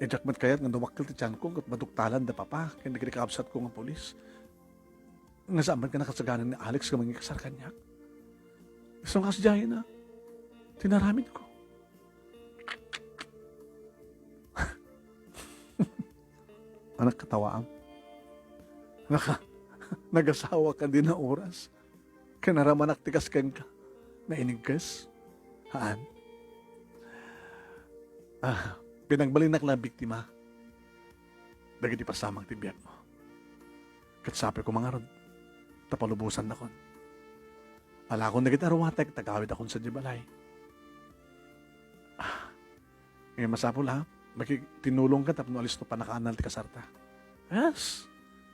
Diak met kayat nga dumakkel ti tianko ket maduktalan da papa ken dagiti kabsatko nga pulis. Nga saan met nga nakasagana ni Alex nga mangikasar kaniak. Isu nga kasdiay na ti naramidko. Anak, katawaam. Naka-, nagasawaka dina oras. Ken naramanak ti kas kenka. Nainigkes? Haan. Ah, pinagbalinak la biktima dagiti pasamak ti biagmo. Ket sapay koma ngarud, ta palubosannakon. Alakon dagiti aruatek, ta agawidakon sadiay balay. Ah, eh, masapul, ha? Makitinulongka tapno alisto pannakaanal ti kasarta. Yes.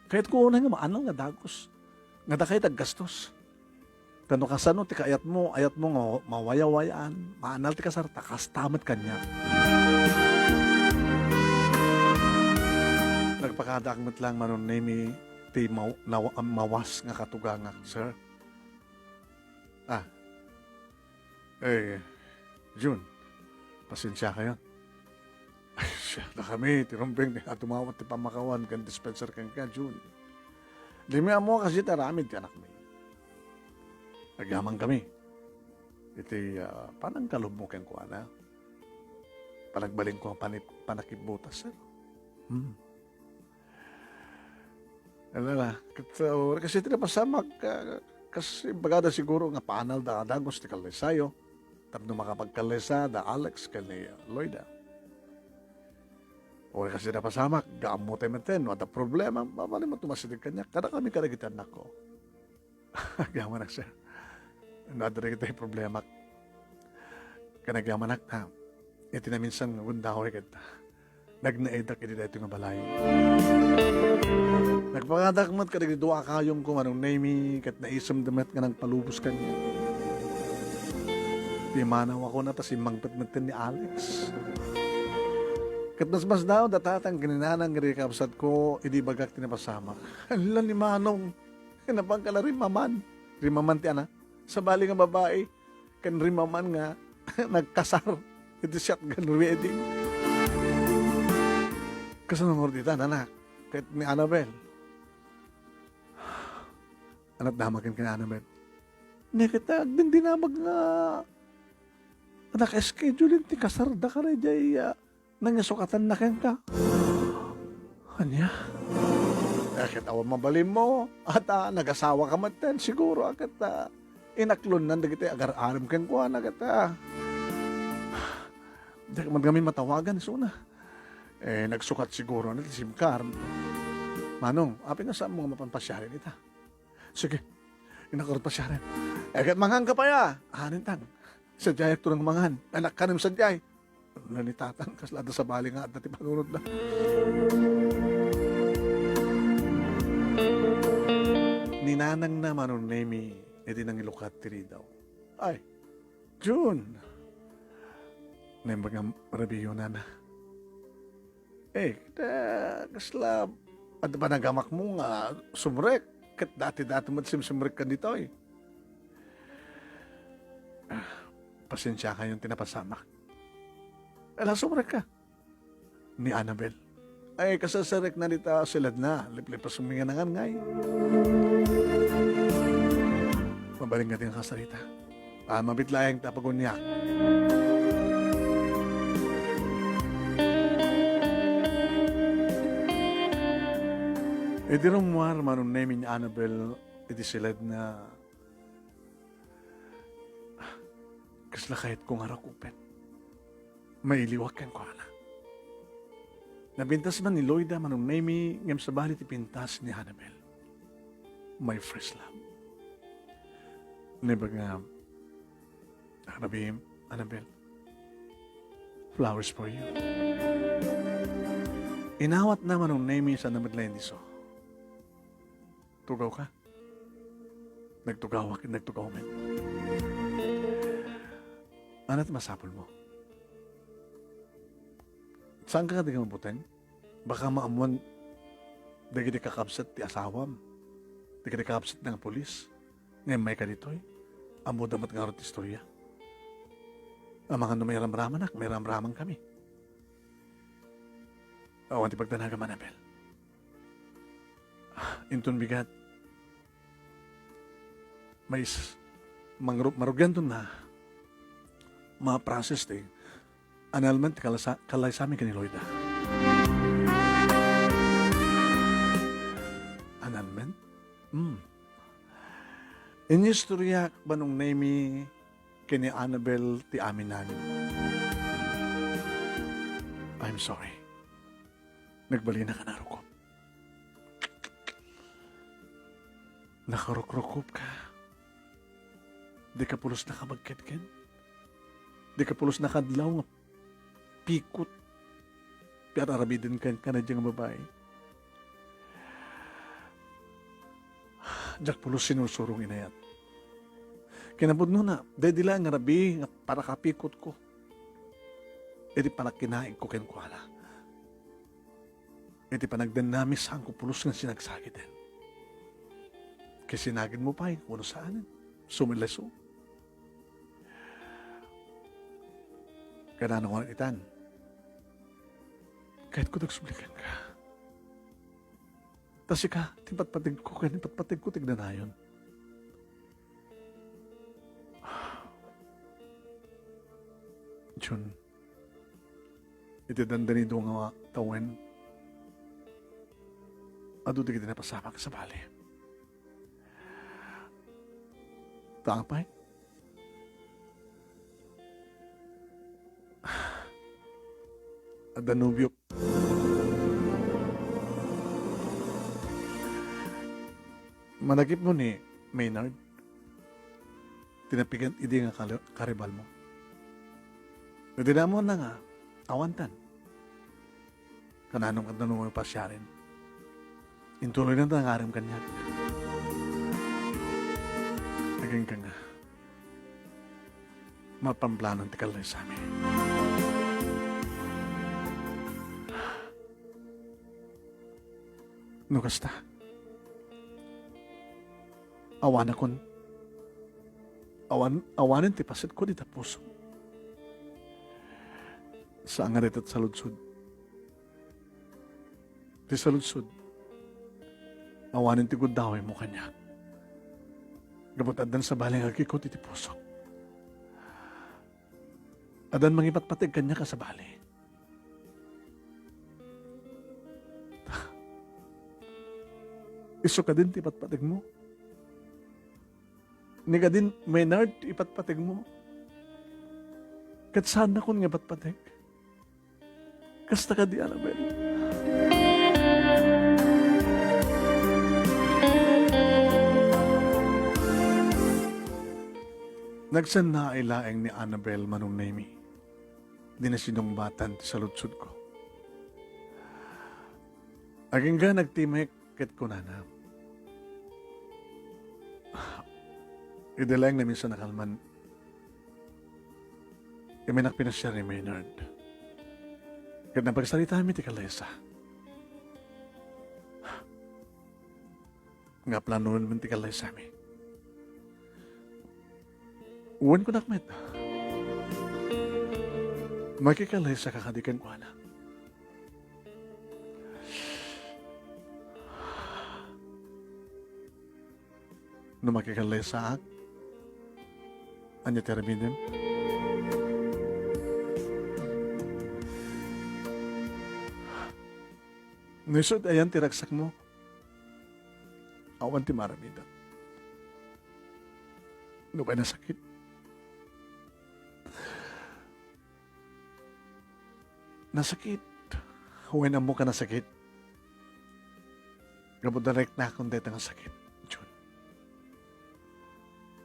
Kayatko unay nga maanal nga dagus. Nga dakay ti aggastos. Ta no kasano ti kayatmo, ayatmo nga mawayawayaan, maanal ti kasarta, kasta met kaniak. Nagpakadaak met lang, Manong Nemy, ti maw-, nawa-, mawas nga katugangak, sir. Ah. Eh, Jun, pasiensiakayon. Ay, siak, dakami ti rumbeng a tumawat ti pammakawan ken dispenser kenka, Jun. Dimi ammo a kasdiay ti aramid ti anakmi. Agyamankami iti, ah, panangkalubmo kenkuana. Panagbalinko a panit-, panakibbutas, sir. Hmm. Alala, ket, uh, uray kasdiay ti napasamak, ah, kas imbagada siguro nga paanalda a dagus ti kallaysayo, tapno makapagkallaysa da Alex ken ni Lloyda. Uray kasdiay ti napasamak, gaammo tayo met no adda problema, mabalin met umasideg kaniak, kadakami kadagiti annakko. Agyamanak, sir. No adda dagiti problemak. Ken agyamanak, ha, iti naminsan nga gundaway ket nagnaedak iti daytoy nga balay. Nagpakadak met kadagiti dua a kayongko, Manong Nemy, ket naisemda met nga nagpalubos kaniak. Ti manaw a kuna ta simmangpet metten ni Alex. Ket masmasdaaw da tatang ken ni nanang iti kakabsatko idi ibagak ti napasamak. Hala ni Manong, napan ka la rimaman. Rimaman ti anak. Sabali nga babai, ken rimaman nga nagkasar iti shotgun wedding. Kasano ngarud ita, anak? Ket ni Annabel? Anak, damagen ken ni Annabel. Ni ket agdindinamag nga naka-schedule ti kasarda kada idiay, ah, nangyasukatanna kenka. Ania? Eh, ket awan mabalinmo. Ata, nagasawa ka metten, siguro, a ket, ah, inaklonnan dagiti agar-arem kenkuana, ket, ah, diak man ngamin matawagan isuna. Eh, nagsukat siguro na ti SIM card. Manong, apay nga saanmo nga mapan pasiaren ita? Sige, innak ngarud pasiaren. Eh, ket mangan ka pay, a. Anin tan. Sadiayakto nga mangan. Anak kanem sadiay. Nia ni tatang, kasla adda sabali nga adda ti panunotda. Ni nanangna, Manong Nemy, iti nangilukat ti ridaw. Ay, Jun! Naimbag nga rabiyo, nana. Eh, ta, kasla, adda panagamakmo nga sumrek, ket dati-dati met simsumrekkan ditoy. Ah, pasensiakayon ti napasamak. Ala, sumrekka. Ni Annabel. Ay, kasasarek na dita siladna, liplipasmi nga nangan ngay. Mabalin nga ti nakasarita. Ah, mabit laeng ta paguniak. Idi rummuar, Manong Nemy, ni Annabel iti siladna, kasla kayatko nga rakupen. Mailiwak kenkuana. Napintas man ni Loida, Manong Nemy, ngem sabali ti pintas ni Annabel. My first love. Naimbag nga rabii, Annabel. Flowers for you. Inawatna, Manong Nemy, saan na met laeng disso. Tugawka? Nagtugawak, nagtugaw met. Ania ti masapulmo? Saanka kadi nga mabuteng? Baka maammuan dagiti kakabsat ti asawam, dagiti kakabsatna nga pulis, nga immayka ditoy. Ammoda met ngarud ti istoria. Amangan no mairamramanak, mairamramankami. Awan ti pagdanagam, Annabel. Inton bigat, mais, mangru-, marugianton nga ma-process ti annulment ti kalasa-, kalaysami ken ni Loida. Annulment? Hmm. Inistoriak, Manong Nemy, ken ni Annabel ti amin. I'm sorry. Nagbalinak a narukob. Nakarukrukop ka. Dika pulos nakabagketken. Dika pulos nakadlaw nga pikot ti ar-aramiden kenka daydiay nga babai. Diak pulos sinursurong, inayat. Kinapudnona, daydi laeng nga rabii nga pannakapikotko iti pannakinaigko kenkuana. Iti panagdennami, saanko pulos nga sinagsagiden. Ket sinagidenmo pay, wenno saanen, sumileso. Kayatko nga itan. Kayatko nga agsubli kenka. Ta sika, ti patpategko ken patpategko ti agnanayon. Jun, iti dandanido nga tawen, adu dagiti napasamak, sabali. Ta apay? Adda nobiok. Managipmo ni Maynard, ti napigan idi nga kal-, karibalmo. Iti naammoanna nga awantan. Kanano, kanano nga pasiaren? Intuloyna ta nangarem kaniak. Agingga nga. mapamplanon ti kallaysami. No kasta, awanakon, awan, awanen ti pasetko dita puso. Saan nga dayta ti saludsod. Ti saludsod, awanen ti guddawaymo kaniak. Gapu ta addan sabali nga agikut iti pusok. Addan mangipatpateg kaniak a sabali. Isu kadin ti ipatpategmo? Ni kadin, Maynard, ti ipatpategmo? Ket saannakon nga ipatpateg. Kasta kadi, Annabel? Nagsannaay laeng ni Annabel, Manong Nemy, idi nasinungbatan ti saludsodko. Agingga nagtimek ket kunana, idi laeng naminsan a kalman, immanak pinasiar ni Maynard. Ket napagsaritami ti kallaysa. Nga planoen met ti kallaysami. Wen, kunak met, makikalaysaka kadi kenkuana? No makikalaysaak, ania ti aramidem? No isu ti ayan ti ragsakmo, awan ti maaramidak. Nupay nasakit, nasakit. Wen, ammok a nasakit. Gapu ta nariknakon dayta nga sakit, Jun.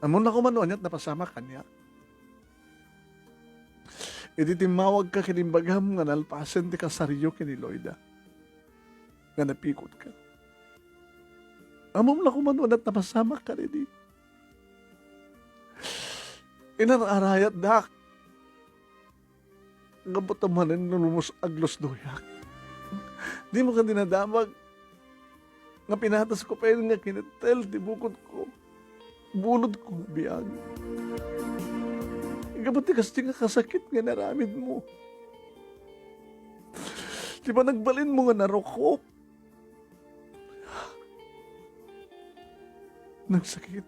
Ammom la koma no aniat napasamak kaniak. Idi timmawagka ket imbagam nga nalpasen ti kasaryo ken ni Loida, nga napikutka. Ammom la koma no aniat napasamak kadidi. Inar-arayatdak. Gapu ta manen no lumus-, aglusdoyak, dimo kadi nadamag nga pinatasko pay nga kinettel ti bukodko, bulodko nga biag. Gapu ti kasta nga kasakit nga inaramidmo, ti panagbalinmo nga narukop. Nagsakit.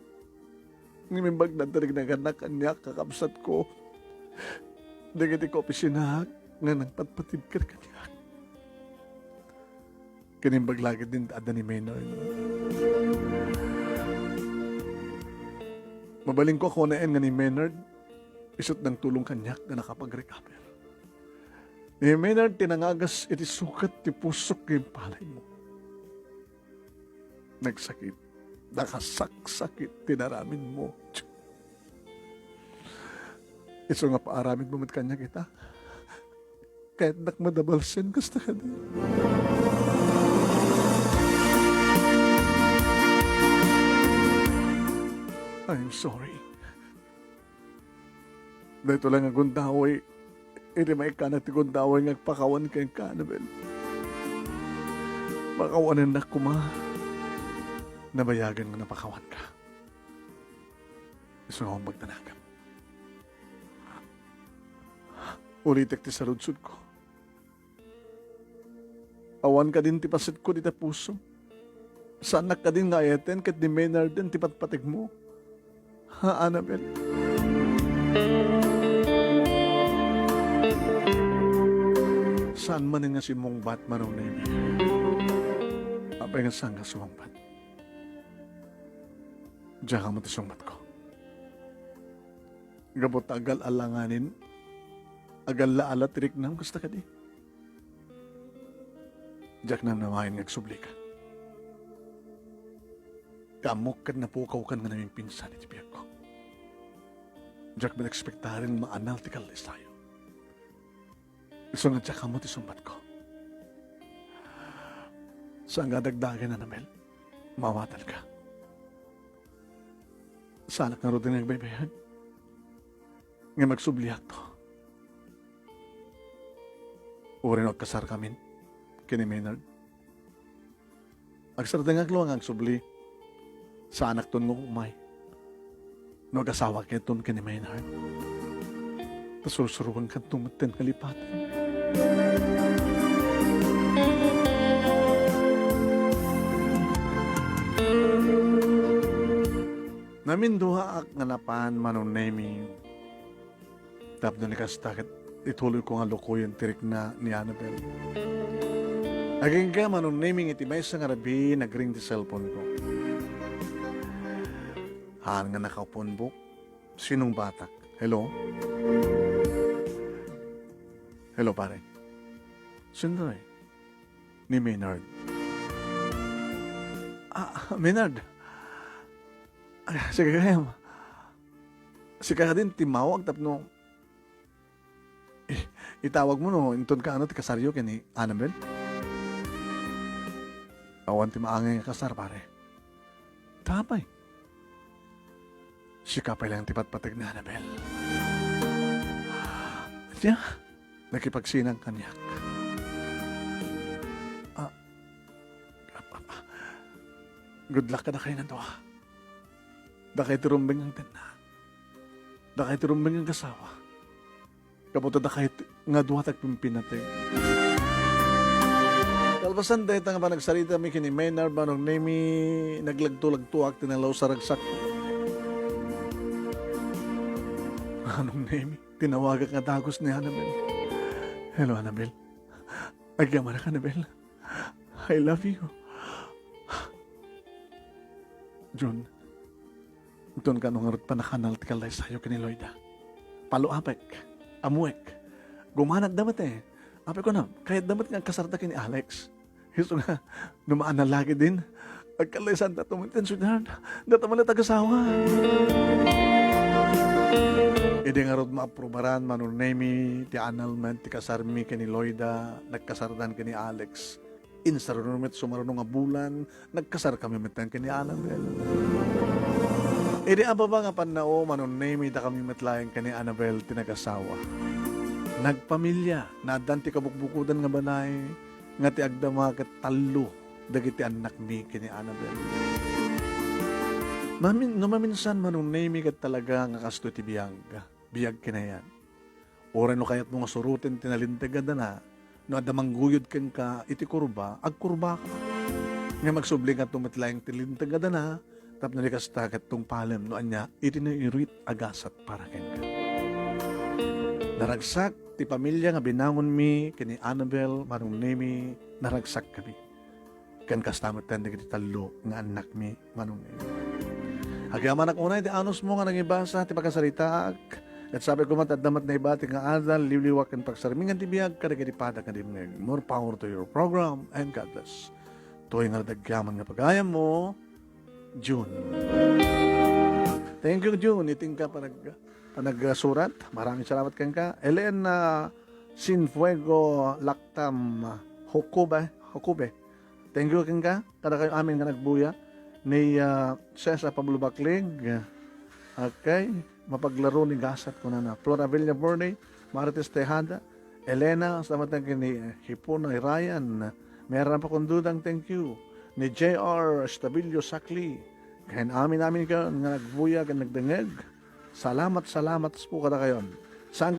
Ngem imbag dagiti nagannak kaniak, kakabsatko, dagiti kaopisinaak nga nangpatpatibker kaniak. Ken imbag la ketdin adda ni Maynard. Mabalinko a kunaen nga ni Maynard, isut' nangtulong kaniak nga nakapag-recover. Ni Maynard ti nangagas iti sukat ti pusok ken palaymo. Nagsakit, nakasaksakit ti inaramidmo. Isu nga paaramidmo met kaniak ita, kayatnak madabalsen kasta kadi. I'm sorry. Daytoy la nga gundaway, iti maikkan ti gundaway nga agpakawan kenka, Annabel. Pakawanennak koma. Nabayagen nga napakawanka. Isu nga umbag ta nakam. Ulitek ti saludsodko. Awan kadin ti pasetko dita puso. Saannak kadin nga ayaten ket ni Maynarden ti patpategmo. Ha, Annabel? Saan manen nga simmungbat, Manong Nemy? Apay nga saan nga sumungbat? Diak ammo ti sungbatko. Gapu ta agal-ala nganin, agal-ala ti riknam kasta kadi. Diak namnamaen nga agsublika. Ti ammok ket napukawkan nga namimpinsan iti biagko. Diak met ekspektaren maanal ti kallisayo. Isu nga diak ammo ti sungbatko. Saan nga dagdagen, Annabel. Maawatanka. Saanak ngaruden nga agbaybayag. Ngem agsubliakto. Uray no agkasarkamin ken ni Maynard. Agsardengak laeng nga agsubli. Saanakton nga umay no agasawak kenton ken ni Maynard. Ta sursuroankanto metten nga lipaten. Naminduaak nga napan, Manong Nemy. Tapno ni kasta ket ituloyko nga lukoyen ti rikna ni Annabel. Agingga, Manong Nemy, nga iti maysa nga rabii, nagring ti cellphone-ko. Haan nga nakaupon, Buk. Sinong batak? Hello? Hello, pare. Sino, eh? Ni Maynard. Ah, Maynard. Ay, sige, gayam. Sika din timmawag tapno i-, itawagmo no inton kaano ti kasaryo ken ni Annabel? Awan ti maangay nga kasar, pare. Apay? Sika pay laeng ti patpateg ni Annabel. Ania, nakipagsinang kaniak. Ah, good luck kadakayo nga dua. Dakay ti rumbeng nga agtenna. Dakay ti rumbeng nga agasawa. Gapu ta dakay ti, nga dua ti agpimpinateg. Kalpasan dayta nga panagsaritami ken ni Maynard, Manong Nemy, naglagto-lagtoak ti nalaus a ragsak. Manong Nemy, tinawagak nga dagus ni Annabel. Hello, Annabel. Agyamanak, Annabel. I love you. Jun, inton kaano ngarud panakanal ti kallaysayo ken ni Loida. Paloapek, ammoek. Gumanatda met, eh. Apay kunam, kayatda met nga agkasarda ken ni Alex. Isu nga, no maanal la ketdin, agkallaysaantato met ken ni Sweetheart. Data met la ti agasawa. Idi ngarud maaprubaran, Manong Nemy, ti annulment ti kasarmi ken ni Loida, nagkasardan ken ni Alex. Insaruno met sumaruno nga bulan, nagkasarkami metten ken ni Annabel. Idi ababa nga pannao, Manong Nemy, dakami met laeng ken ni Annabel ti nagasawa. Nagpamilia, naaddan ti kabukbukodan nga balay, nga ti agdama ket tallo dagiti annakmi ken ni Annabel. Mamin-, no maminsan, Manong Nemy, ket talaga nga kastoy ti biag, biag ken ayan. Uray no kayatmo nga suroten ti nalinteg a dana, no adda mangguyod kenka iti kurba, agkurbaka. Ngem agsublikanto met laeng ti linteg a dana, tapno di kasta ket tungpalem no ania iti nairuit a gasat para kenka. Naragsak ti pamilia nga binangonmi ken ni Annabel, Manong Nemy, naragsakkami. Ken kasta metten dagiti tallo nga annakmi, Manong Nemy. Agyamanak unay ti anusmo nga nangibasa ti pakasaritaak. Ket sapay koma ti adda met naibati nga adal, liwliwa ken pagsarmingan ti biag kadagiti pada nga dimngeg. More power to your program and God bless. Toy nga nagyaman nga pagayammo, June. Thank you, June. Itinka panag-, panagsurat. Maraming salamat kenka. Elena Sinfuego Laktam Hukube. Hukube. Thank you kenka, kadakayo amin nga nagbuya. Ni, ah, Cesar Pablo Baclig. Okay. Mapaglaro ni gasat, kunana. Flora Villaborne, Marites Tejada, Elena, salamat nga ken ni Hipona Ryan. Meron pa kong dudang, thank you. Ni J R Estabilio Sakli. Ken amin-amin kayo nga nagbuya ken nagdengeg. Salamat, salamat po kadakayon. Saan